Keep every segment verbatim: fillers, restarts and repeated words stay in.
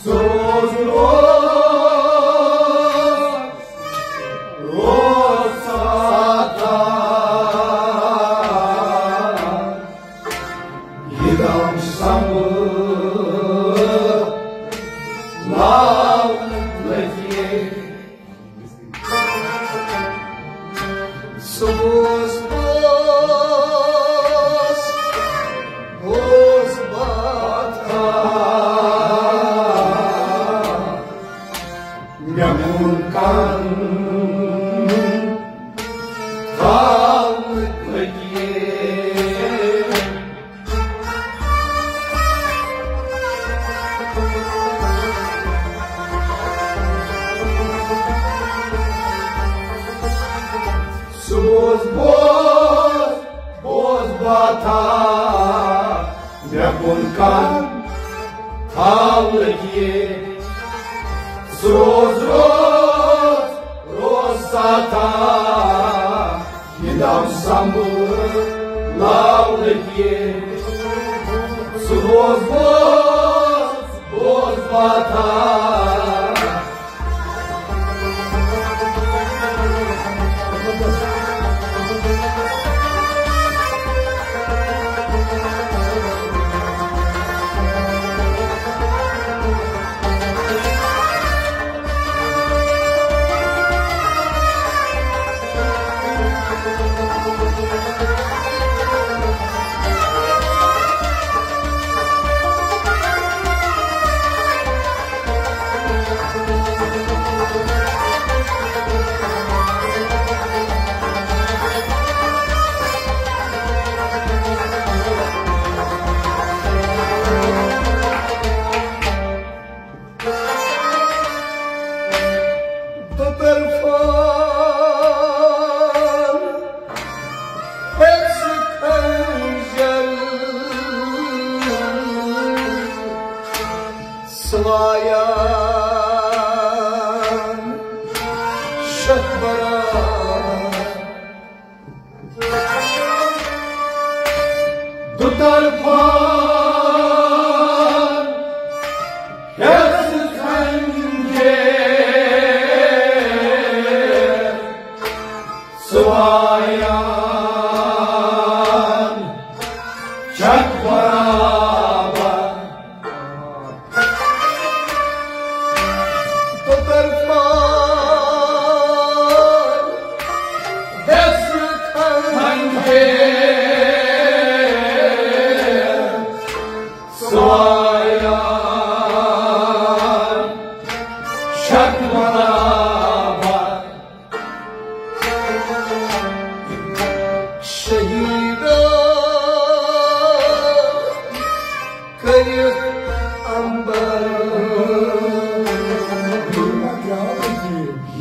روز، روز، روز ساتان، یہِ غم سنبھلاو لگے۔ سُہ اوس، اوس، اوس باتھا۔ مےٚ ووٚن کَن تھاونہٕ لٔگِتھ۔ سُہ اوس، بوز، بوز باتھا، مےٚ کُن کَن تھاو لٔگِتھ۔ سُہ روز، روز، روز ساتھا، یہِ دم سنبھلاو لٔگِتھ۔ سُہ روز، بوز، بوز باتھا۔ دُطرفان حفظ خنجر سوایان شکھ برابر۔ دُطرفان حفظ خنجر سوایان شکھ برابر۔ دُطرفان حفظ خنجر سوایان شکھ برابر۔ شہیدو کٔرِتھ عنبر۔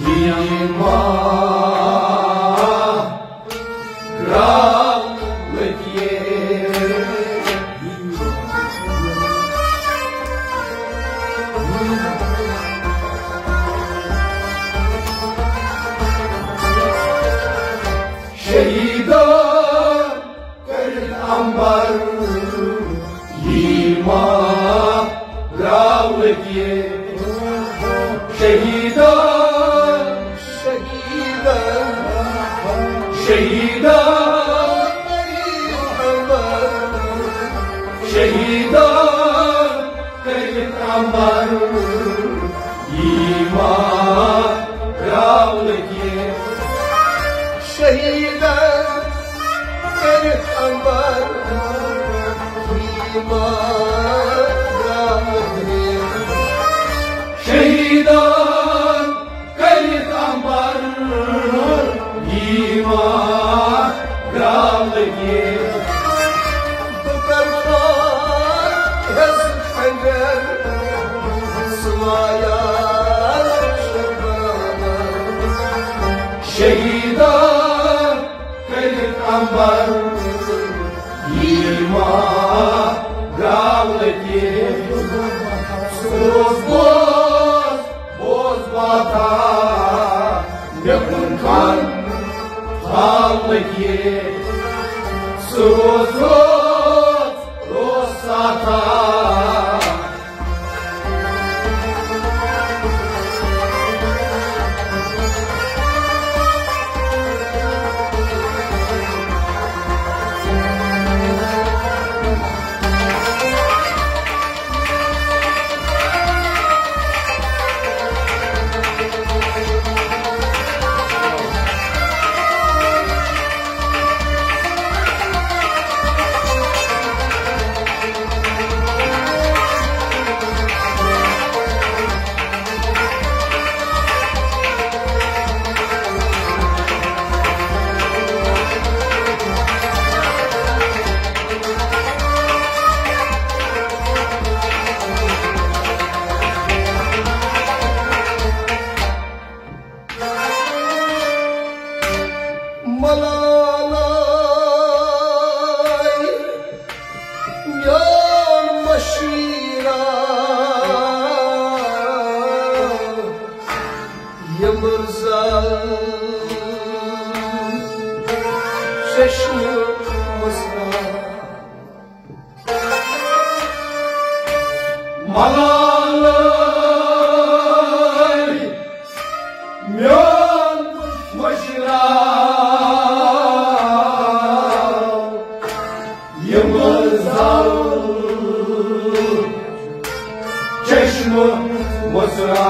یہِ ماہ درٛاو لٔگِتھ۔ شہیدو کٔرِتھ عنبر، یہِ ماہ درٛاو لٔگِتھ۔ شہیدن، شہیدن، شہیدن، شہیدن کٔرِتھ عنبر، یہِ ماہ درٛاو لٔگِتھ۔ شہیدن کٔرِتھ عنبر، یہِ ماہ درٛاو لٔگِتھ۔ شہیدن کٔرِتھ عنبر، یہِ ماہ درٛاو لٔگِتھ۔ دُطرفان حفظ خنجر سوایان شکھ برابر۔ شہیدن کٔرِتھ عنبر، یہِ ماہ درٛاو لٔگِتھ۔ سُہ روز، بوز، بوز باتھا، مےٚ کُن کَن تھاو لٔگِتھ۔ سُہ روز، روز، روز ساتھا۔ ملالے میون مشرا، یمن زل چشم مصرا۔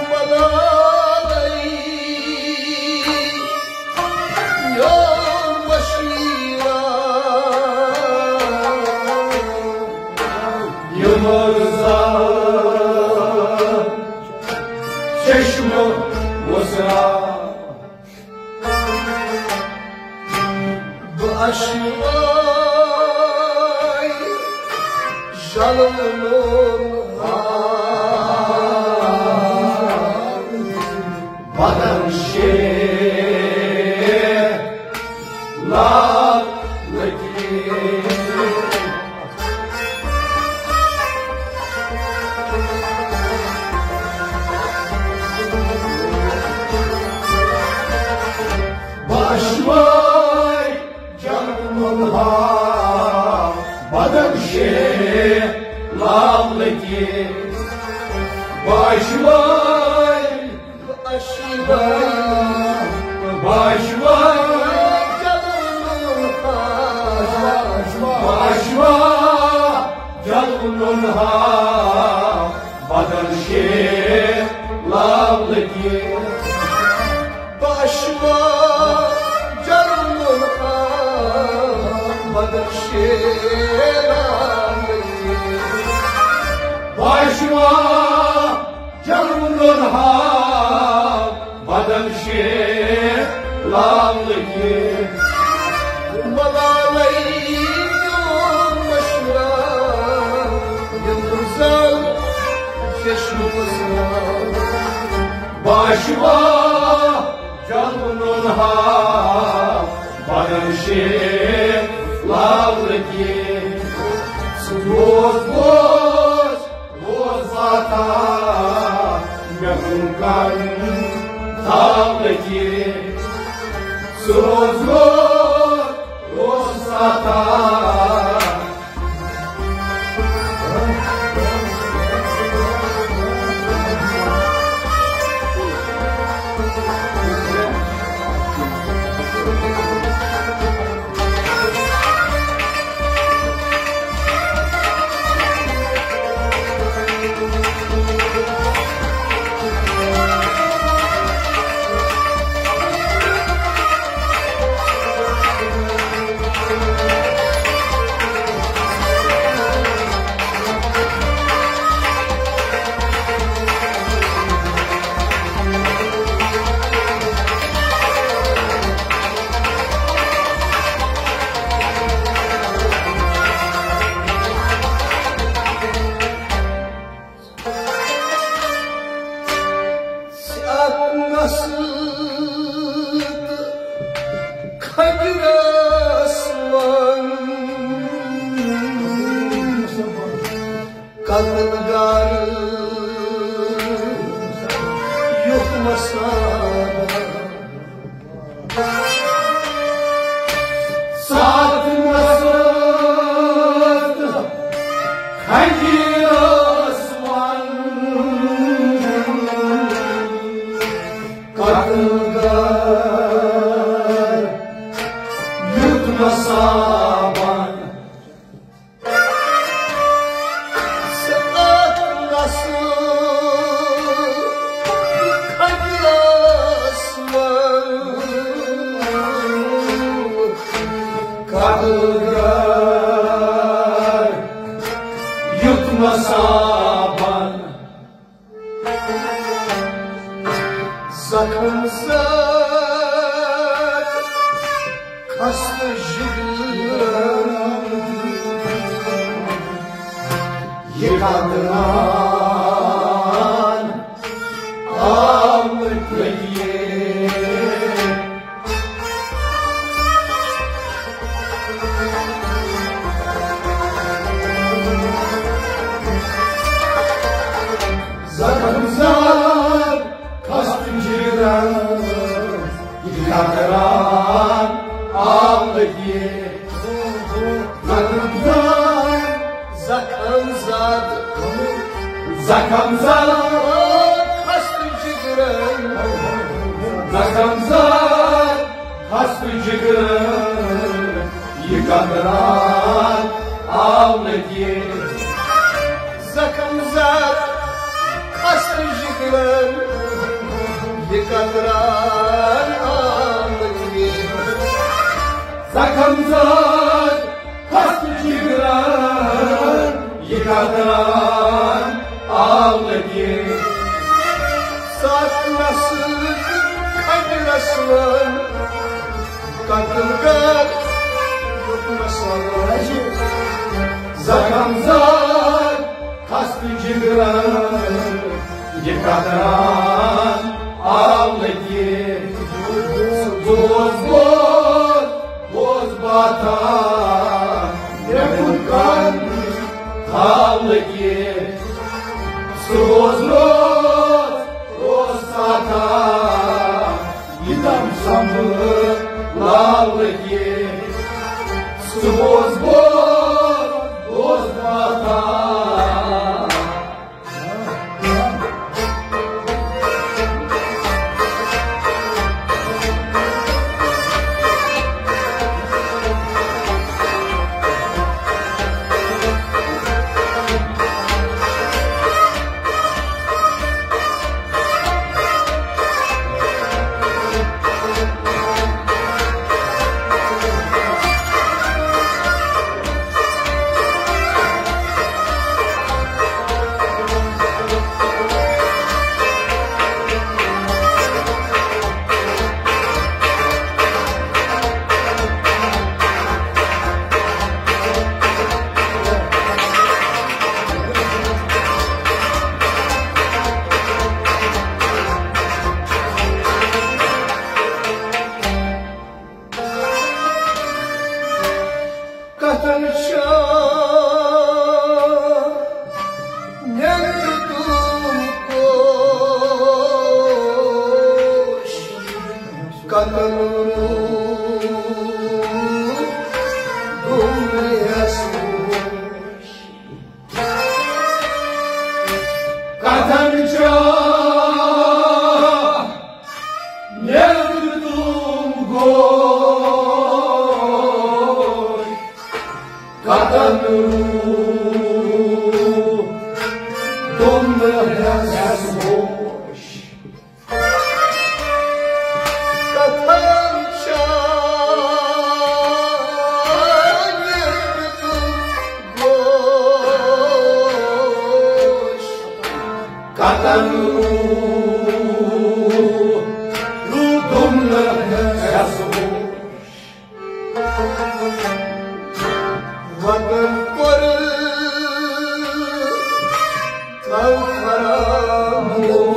ملالے میون مشرا، یمن زل چشم مصرا۔ بہٕ اَشوے شلولُن ہاو، بدن شیر لال لٔگِتھ۔ بہٕ اَشوے جنگمن ہاو، بدن شیر لال لٔگِتھ۔ بہٕ اَشوے، بہٕ اَشوے، بہٕ اَشوے جنگمن ہاو، بہٕ اَشوے جنگمن ہاو، بدن شیر لال لٔگِتھ۔ بہٕ اَشوے جنگمن ہاو، بدن شیر لال لٔگِتھ۔ بہٕ اَشوے جنگمن ہاو، بدن شیر لال لٔگِتھ۔ ملالے میون مشرا، یمن زل چشم مصرا۔ بہٕ اَشوے جنگمن ہاو، بدن شیر لال لٔگِتھ۔ سُہ بوز، بوز، بوز واتا، مےٚ کُن کر تھاو لٔگِتھ۔ سُہ روز، روز، روز واتا۔ سیاہ نسل تہٕ کھجرس منٛز قتل گار یُتھ مسابہ۔ ساتھ نصرت کھجرس منٛز قتل گار یُتھ مسابہ۔ ساتھ نصرت کھجرس منٛز قتل گار یُتھ مسابہ۔ زخم زد خستہٕ جگرن، یہِ قدران آو نہٕ کھیے۔ زخم زد خستہٕ جگرن، قطران آو لگے۔ زخم زد، زخم زد، زخم زد، خستہٕ جگرن۔ زخم زد، خستہٕ جگرن، یہ قطران آو لگے۔ زخم زد، خستہٕ جگرن، یہ قطران آو لگے۔ زخم زد، خستہٕ جگرن، یہ قطران آو لگے۔ ساتھ نسل کھجرس من قتل کر، یوت نسل زخم زد، خستہٕ جگرن، یہ قطران آو لگے۔ بوز، بوز، بوز باتھا، مےٚ کُن کن تھاو لگے۔ سُہ روز، روز، روز ساتھا، یہ دم سنبھلاو لگے۔ سُہ بوز، بوز، بوز باتھا۔ کتن چھا نیندٕ تُم کوش، کتن روٗد دُنیاہس ہوش۔ کتن چھا نیندٕ تُم کوش، کتن روٗد دُنیاہس ہوش۔ کتن چھا نیندٕ تُم کوش، کتن روٗد دُنیاہس ہوش۔ وطن کوٚر تھل فراموش۔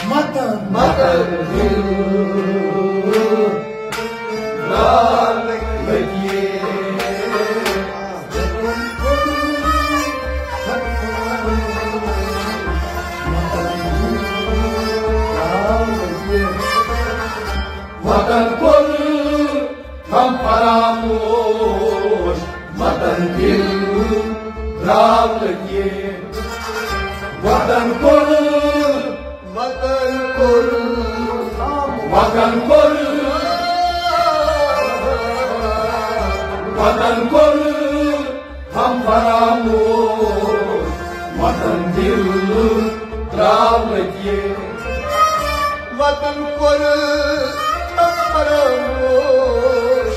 متن، متن دل درٛاو لگے۔ وطن کوٚر تھل فراموش، وطن دل درٛاو لگے۔ وطن کوٚر، وطن کوٚر، وطن کوٚر، وطن کوٚر ہم فراموش، وطن دل درٛاو لگے۔ وطن کوٚر ہم فراموش،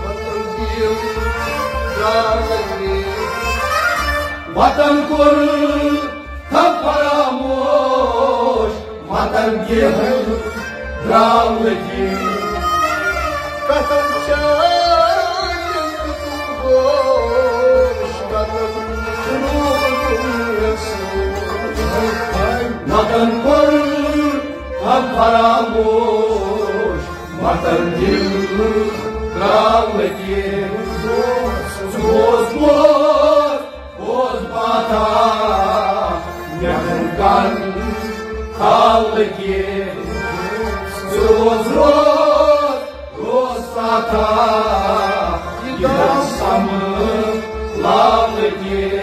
وطن دل درٛاو لگے۔ وطن کوٚر ہم فراموش، وطن دل درٛاو لگے۔ قسم چانٮ۪ن تہٕ تُم گوش، قسم روٗدُم یَسوٗس۔ وطن کوٚر ہم فراموش، وطن دل درٛاو لگے۔ سُہ اوس بوز، بوز پاتھا، مےٚ کُن کن تھاو لگے۔ روز، روز ساتھا، یہِ دم سمہٕ لال کے۔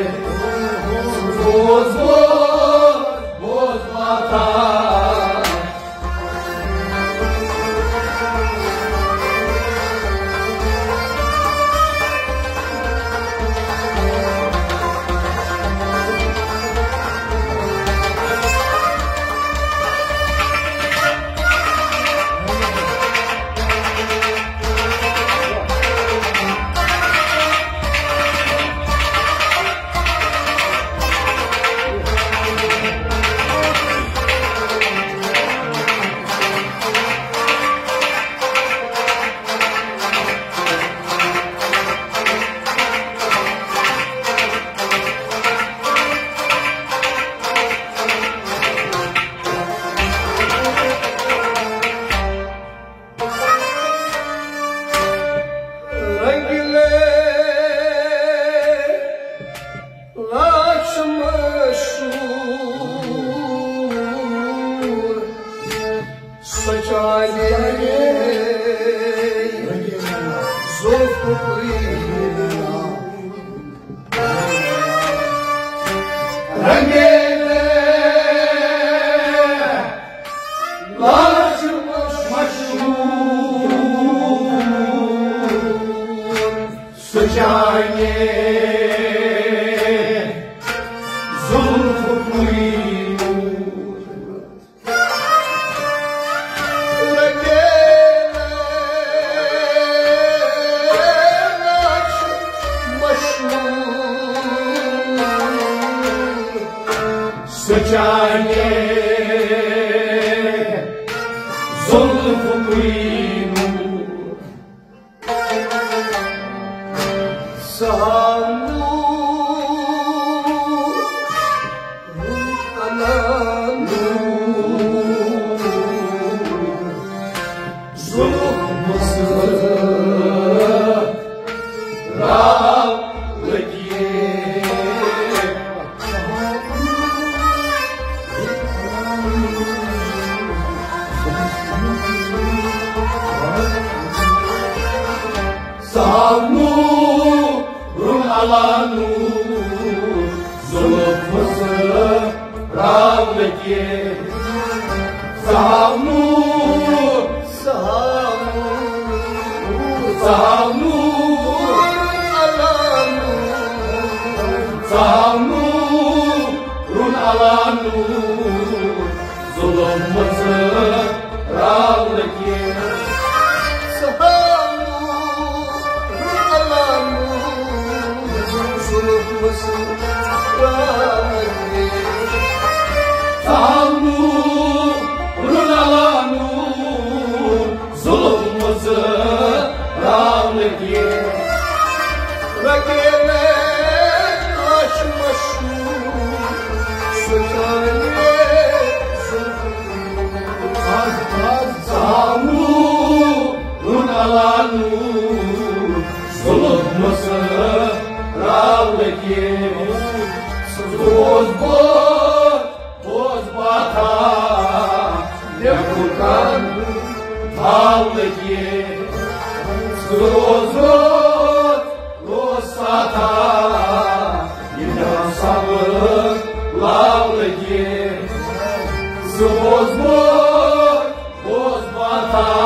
روز، روز، روز ماتھا۔ رنگلے لچھ مشہور سچانے زلف پری۔ رنگیلے لچھ مشہور سچانے زلف پری نور۔ سچانے زلف پری نور۔ سامو زلف مسل راو لگیے۔ سامو رون علانو زلف مسل راو لگیے۔ سامو، سامو، سامو علانو، سامو رون علانو زلف مسل راو لگیے۔ سامو رون علانو زلف مسل راو لگیے۔ سامو رون علانو زلف مسل راو لگیے۔ رگیلے لچھ مشہور سچانے زلف سامو رون علانو زلف مسل راو لگیے۔ سُہ اوس بوز، بوز پاتھا، مےٚ کوٚر کَن تھاو لگیے۔ سُہ اوس بوز، روز ساتھا، یہِ دم سمہٕ لاو لگیے۔ سُہ اوس بوز، بوز پاتھا۔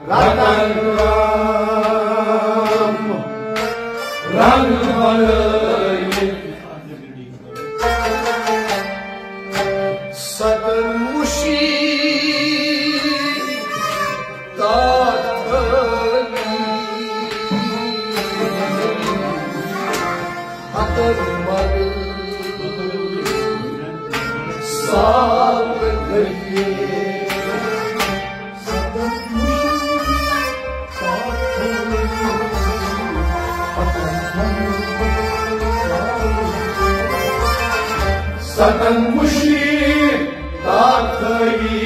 رتن رام رنگ بنٲوِتھ۔ ستن مُشی تاتھ ہتن مل سال گٔیے۔ ستن مُشی تاتھ تھٲوی،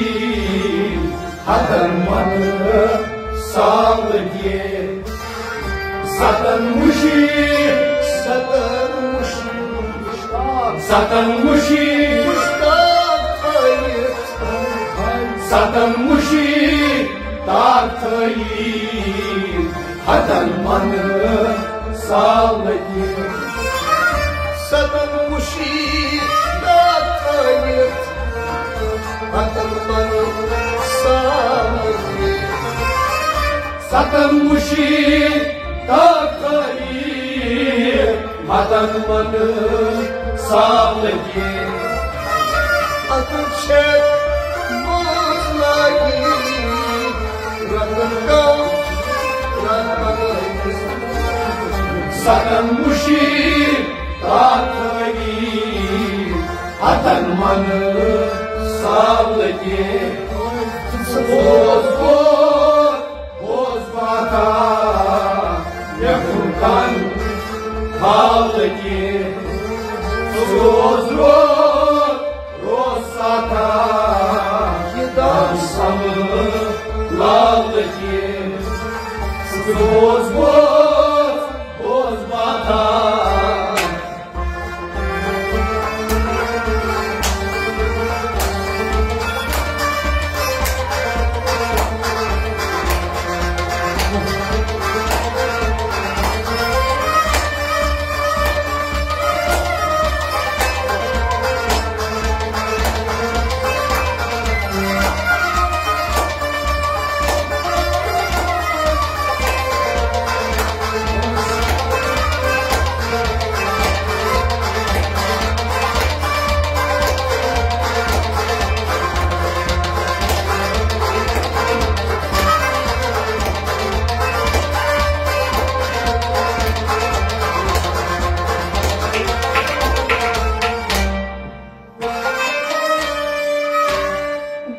ہتن من سال گٔیے۔ ستن مُشی، ستن مُشی، ستن مُشی، ستن مُشی تاتھ تھٲوی، ہتن من سال گٔیے۔ ستن مُشی تاتھ تھٲوی، ہتن من سال گٔیے۔ ستن مُشی تاتھ تھٲوی، ہتن من سال گٔیے۔ اتھ چھِ منٛز لگی رتن کم رتن۔ ستن مُشی تاتھ تھٲوی، ہتن من سال گٔیے۔ بوز، بوز، بوز باتھا، مےٚ کُن کن حال گٔیے۔ بوز، بوز، بوز ساتھا، یہِ دم سم لال گٔیے۔ بوز، بوز، بوز باتھا۔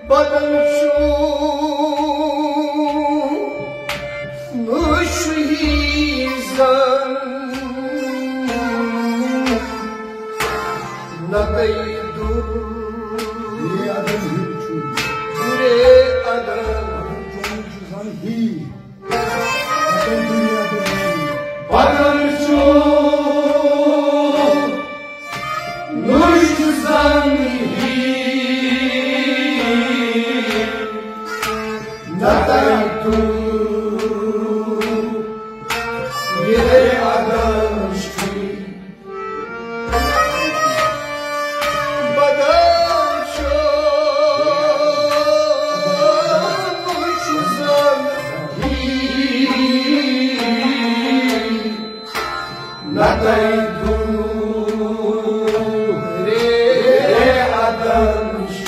بدل چھُ نوشی زن نتہٕ دوٗر۔ دوٗرے عدم ہیوٗ چھُ۔ دوٗرے عدم۔ چون چھُ زن ہی۔ بدل چھُ نوش زن ہی، نتہٕ دوٗر۔ یہِ عدم چھُ۔ بدل چھُ نوش زن ہی، نتہٕ دوٗرے عدم چھُ۔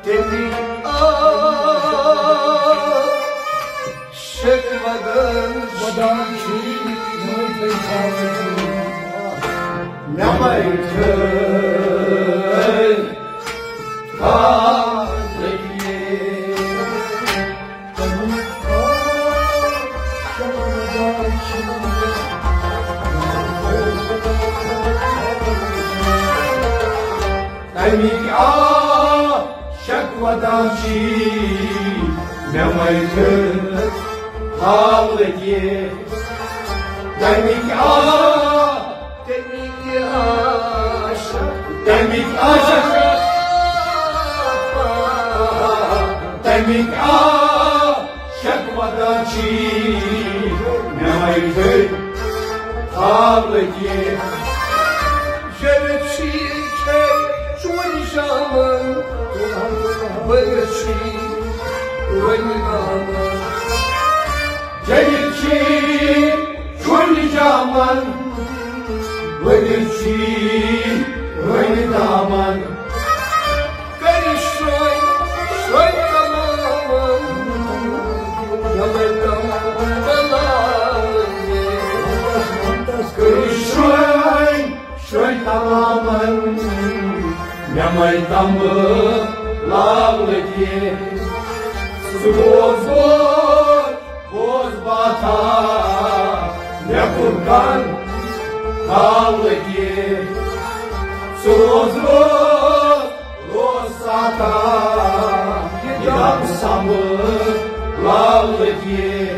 تَمِکۍ عاشق ودان، ودان چھِ۔ مےٚ مَے چھِ خاطرٕ۔ تَمِکۍ عاشق ودان چھِ، مےٚ مَے چھِ حال لٔگِتھ۔ تَمِکۍ عاشق تَمِکۍ عاشق، تَمِکۍ عاشق، تَمِکۍ عاشق ودان چھِ، مےٚ مَے چھِ حال لٔگِتھ۔ شرط چھِ یہِ چھے چون شامن۔ ؤرِش وۄنۍ دامن، جٔدید چھی وۄنۍ دامن، ؤرِش چھی وۄنۍ دامن۔ کٔرِو شرٛۄنۍ، شرٛۄنۍ کلامن، یَلَے تمبہٕ لالہٕ۔ کٔرِو شرٛۄنۍ، شرٛۄنۍ تمامن، مےٚ مَے تمبہٕ لالہٕ کہِ۔ سُہ بوز بوز، بوز باتھا، مےٚ کوٚر کن حالہٕ کہِ۔ سُہ بوز بوز، روز ساتھا، یہِ دم سمبہٕ لالہٕ کہِ۔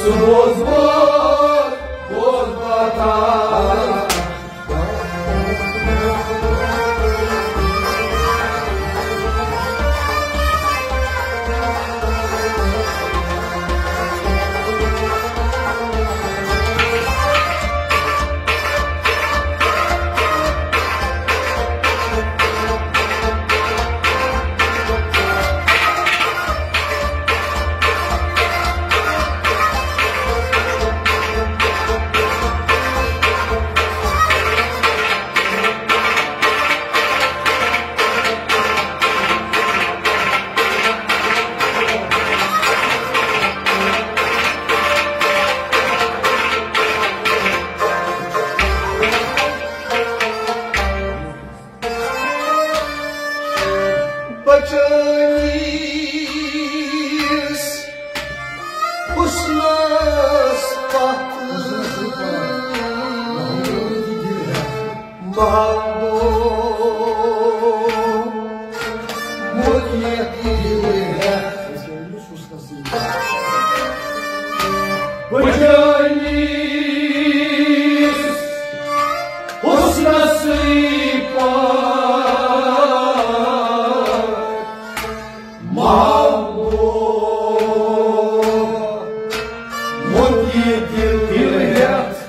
سُہ بوز بوز، بوز باتھا۔ بچٲنِس حُسنس پتھ محبوب مُتعلق دِل ہٮ۪تھ۔ بچٲنِس حُسنس پتھ محبوب مُتعلق دِل ہٮ۪تھ۔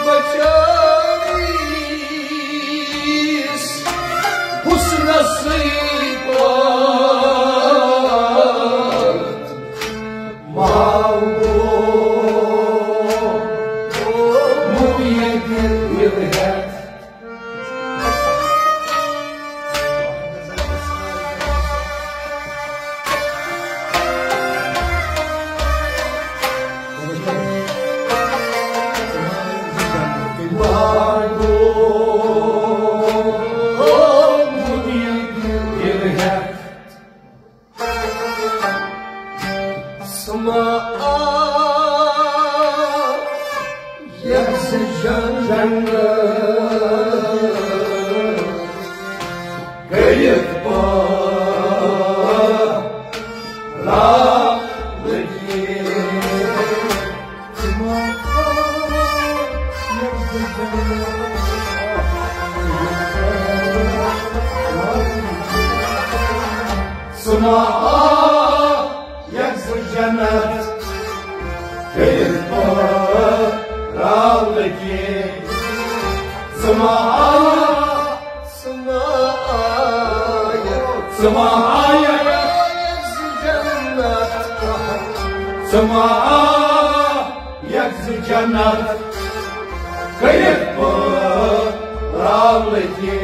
بچٲنِس حُسنس پتھ محبوب مُتعلق دِل ہٮ۪تھ۔ سما آ یَتھ زِ جنت گٔیِتھ پٲدٕ لگے۔ سما آ یَتھ زِ جنت سما آ یَتھ زِ جنت گٔیِتھ پٲدٕ لگے۔ سما آ، سما آ، سما آ یَتھ زِ جنت۔ سما آ یَتھ زِ جنت گٔیِتھ پٲدٕ لگے۔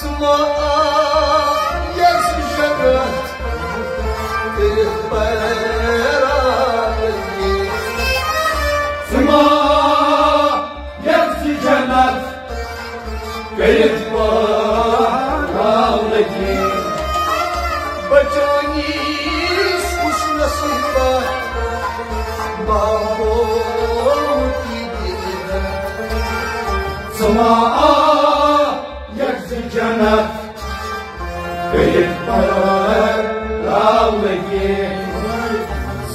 سما آ یَتھ زِ جنت گٔیِتھ پٲدٕ لگے۔ سما آ یَتھ زِ جنت گٔیِتھ پٲدٕ لگے۔ بچٲنِس حُسنس پتھ محبوب مُتعلق دِل ہٮ۪تھ۔ سما آ یَتھ زِ جنت گٔیِتھ پٲدٕ لگے۔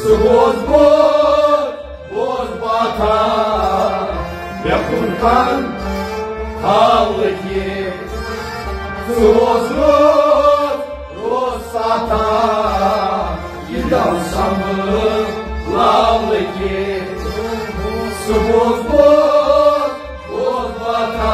سُہ بوز بوز، بوز باتھا، مےٚ کوٚر کن حالہٕ کہِ۔ سُہ بوز بوز، بوز ساتھا، یہِ دم سمبہٕ لالہٕ کہِ۔ سُہ بوز بوز، بوز باتھا۔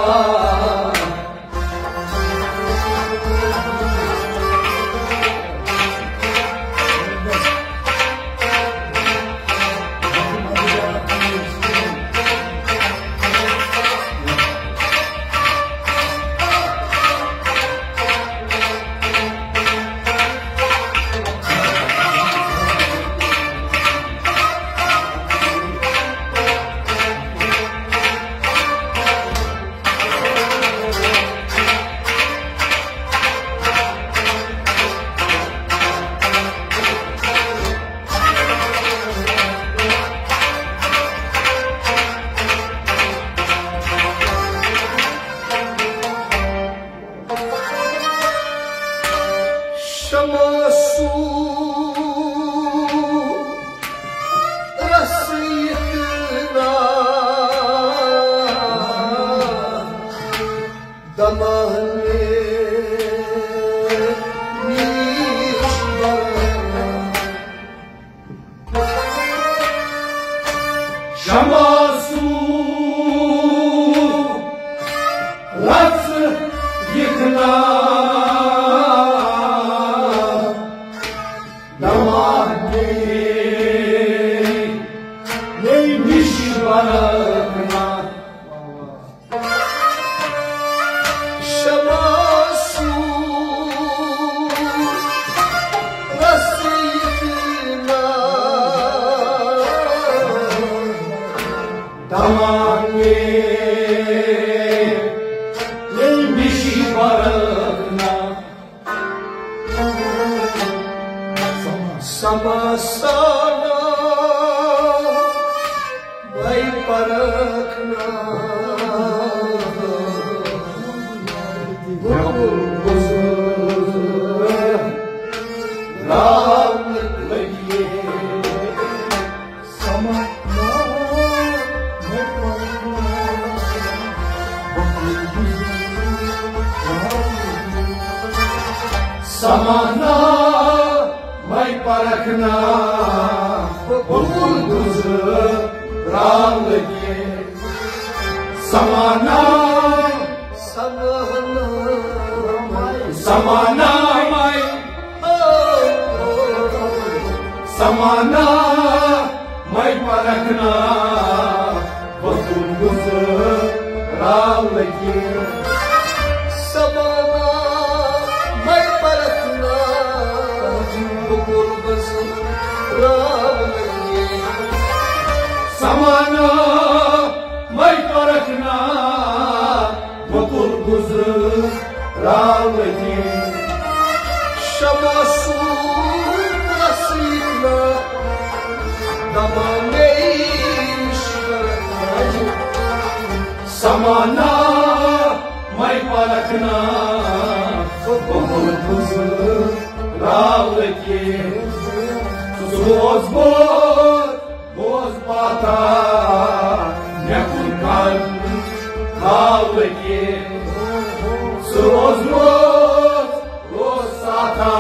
شمع سو رسیت نا دمانے نیش برنا۔ شمع سو رس یکنا دمانے نیش برنا۔ شمع سو رسیت نا دمانے نیش برنا۔ سما سانا مے پرکھنا بُلبُل گُزران لگے۔ سما سمانا مے پرکھنا بُلبُل گُزران لگے۔ سمانا سمانا مے سمانا مے پرکھنا بُلبُل گُزران لگے۔ سمانا مے پرکھنا بُلبُل گُزران لگے۔ سمانا مے پرکھنا بُلبُل گُزران لگے۔ شمع سو رسیت نا دمانے نیش برنا۔ سمانا مے پرکھنا بُلبُل گُزران لگے۔ سُہ اوس بوز بوز پاتا مےٚ کُن کر تھاو لگے۔ سُہ اوس بوز بوز ساتا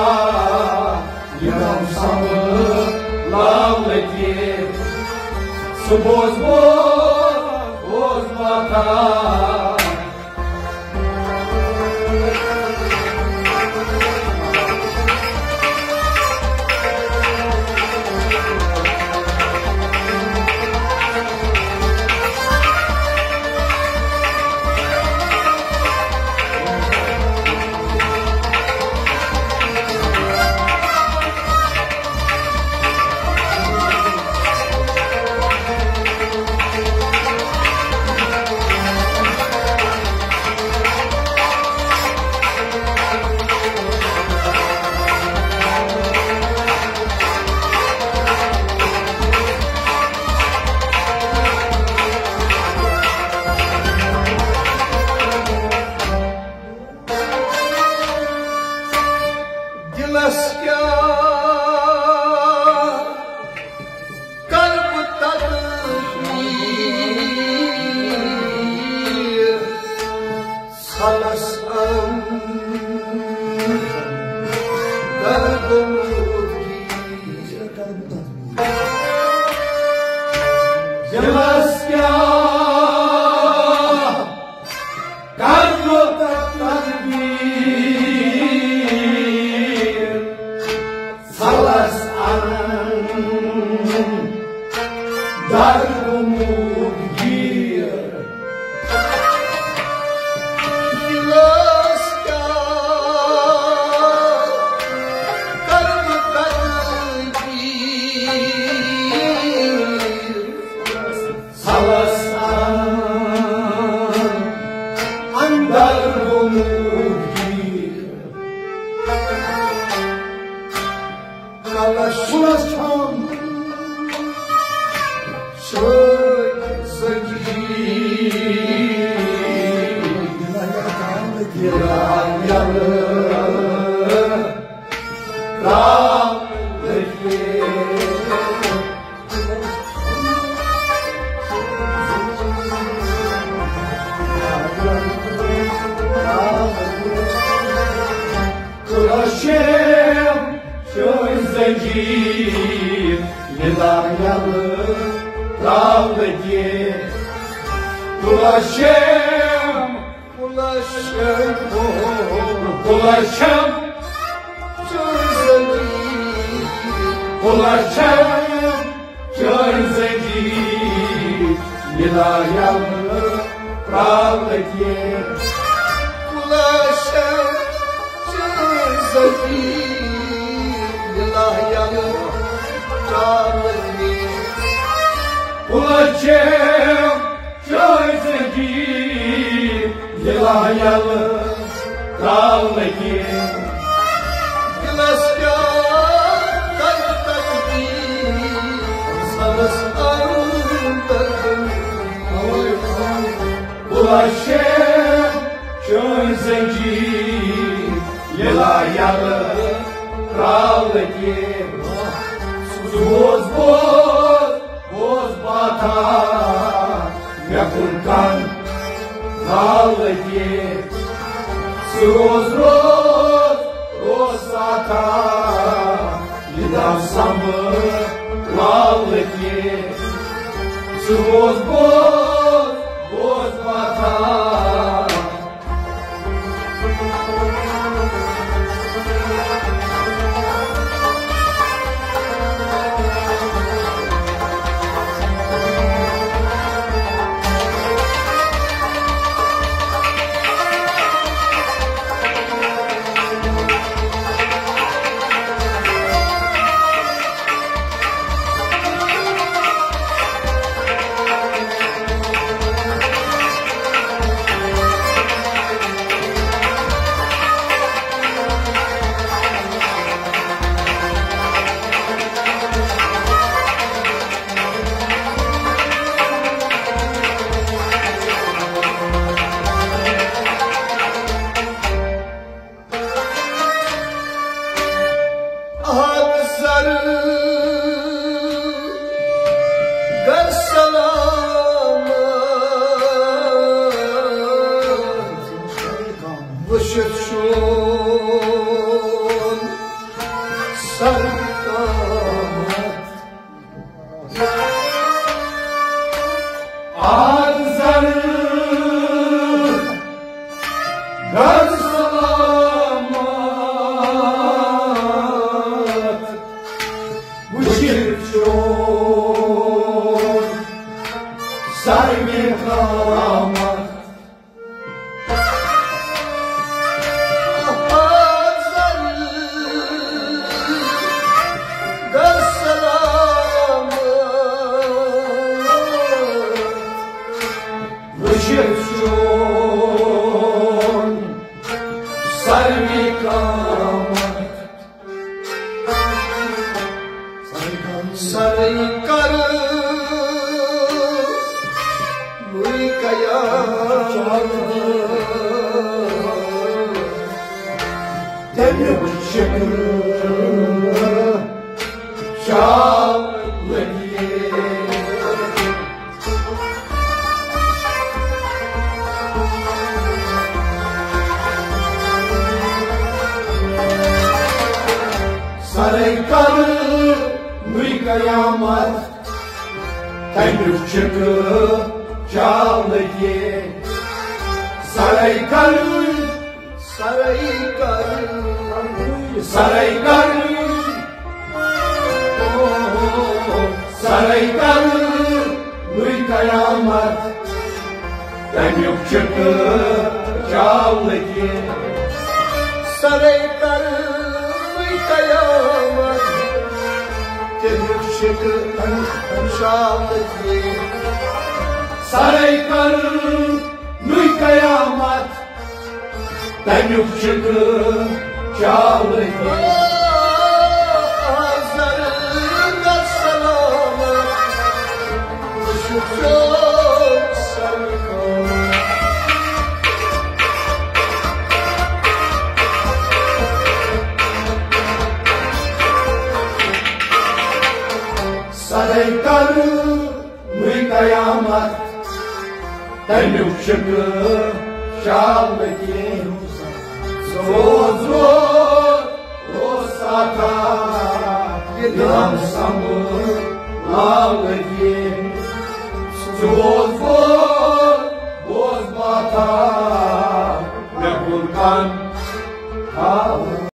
یِمن سمجھاو لگے۔ سُہ بوز بوز بوز پاتا دلس کیا کر بہٕ تدبیر، ژھلس اندر گوٚمُت گیٖر۔ دلس کیا کر بہٕ تدبیر، ژھلس اندر گوٚمُت گیٖر۔ دلس کیا کر بہٕ تدبیر، ژھلس اندر گوٚمُت گیٖر۔ کلس چھُنس چھان سۭتۍ زنجیر۔ یلہٕ یلہٕ ترٛاونہٕ کینٛہہ۔ کُلس چھم چٲنۍ زنجیر، یہِ دار یلہٕ ترٛاونہٕ کینٛہہ۔ کُلس چھم، کُلس چھم، کُلس چھم چٲنۍ زنجیر، کُلس چھم چٲنۍ زنجیر، یہِ دار یلہٕ ترٛاونہٕ کینٛہہ۔ کُلس چھم چٲنۍ زنجیر، یہِ دار یلہٕ ترٛاونہٕ کینٛہہ۔ کُلس چھم چٲنۍ زنجیر، یہِ دار یلہٕ ترٛاونہٕ کینٛہہ۔ دِلس کیٛاہ کرٕ تقدیٖر، سبس اندر۔ کُلس چھم چٲنۍ زنجیر، یہِ دار یلہٕ ترٛاونہٕ کینٛہہ۔ بوز، بوز، بوز باتھا، مےٚ کُن کن زالہٕ کینٛہہ۔ روز، روز، روز ساتھا، یہِ دار سنبھالہٕ کینٛہہ۔ بوز، بوز، بوز باتھا۔ آد زر گر سلامت وٕچھِتھ چون سر قیامت۔ آد زر گر سلامت وٕچھِتھ چون سر قیامت۔ وٕچھِتھ چون سر قیامت۔ سرے کر وٕنۍ قیامت۔ تمیُک شکر شال لگے۔ سرے کر نُے قیامت، تمیُک چھُکھ چاونہٕ کینٛہہ۔ سرے کر، سرے کر، سرے کر، سرے کر نُے قیامت، تمیُک چھُکھ چاونہٕ کینٛہہ۔ سرے کر نُے قیامت، تمیُک چھُکھ چاونہٕ کینٛہہ۔ سرے کر نُے قیامت، تمیُک چھُکھ چاونہٕ کینٛہہ۔ تمیُک شکر شال کینٛہہ۔ سوز روز اوس ساتھا، دِلم سمبھال کینٛہہ۔ سوز روز اوس ماتھا، مےٚ کوٚر کم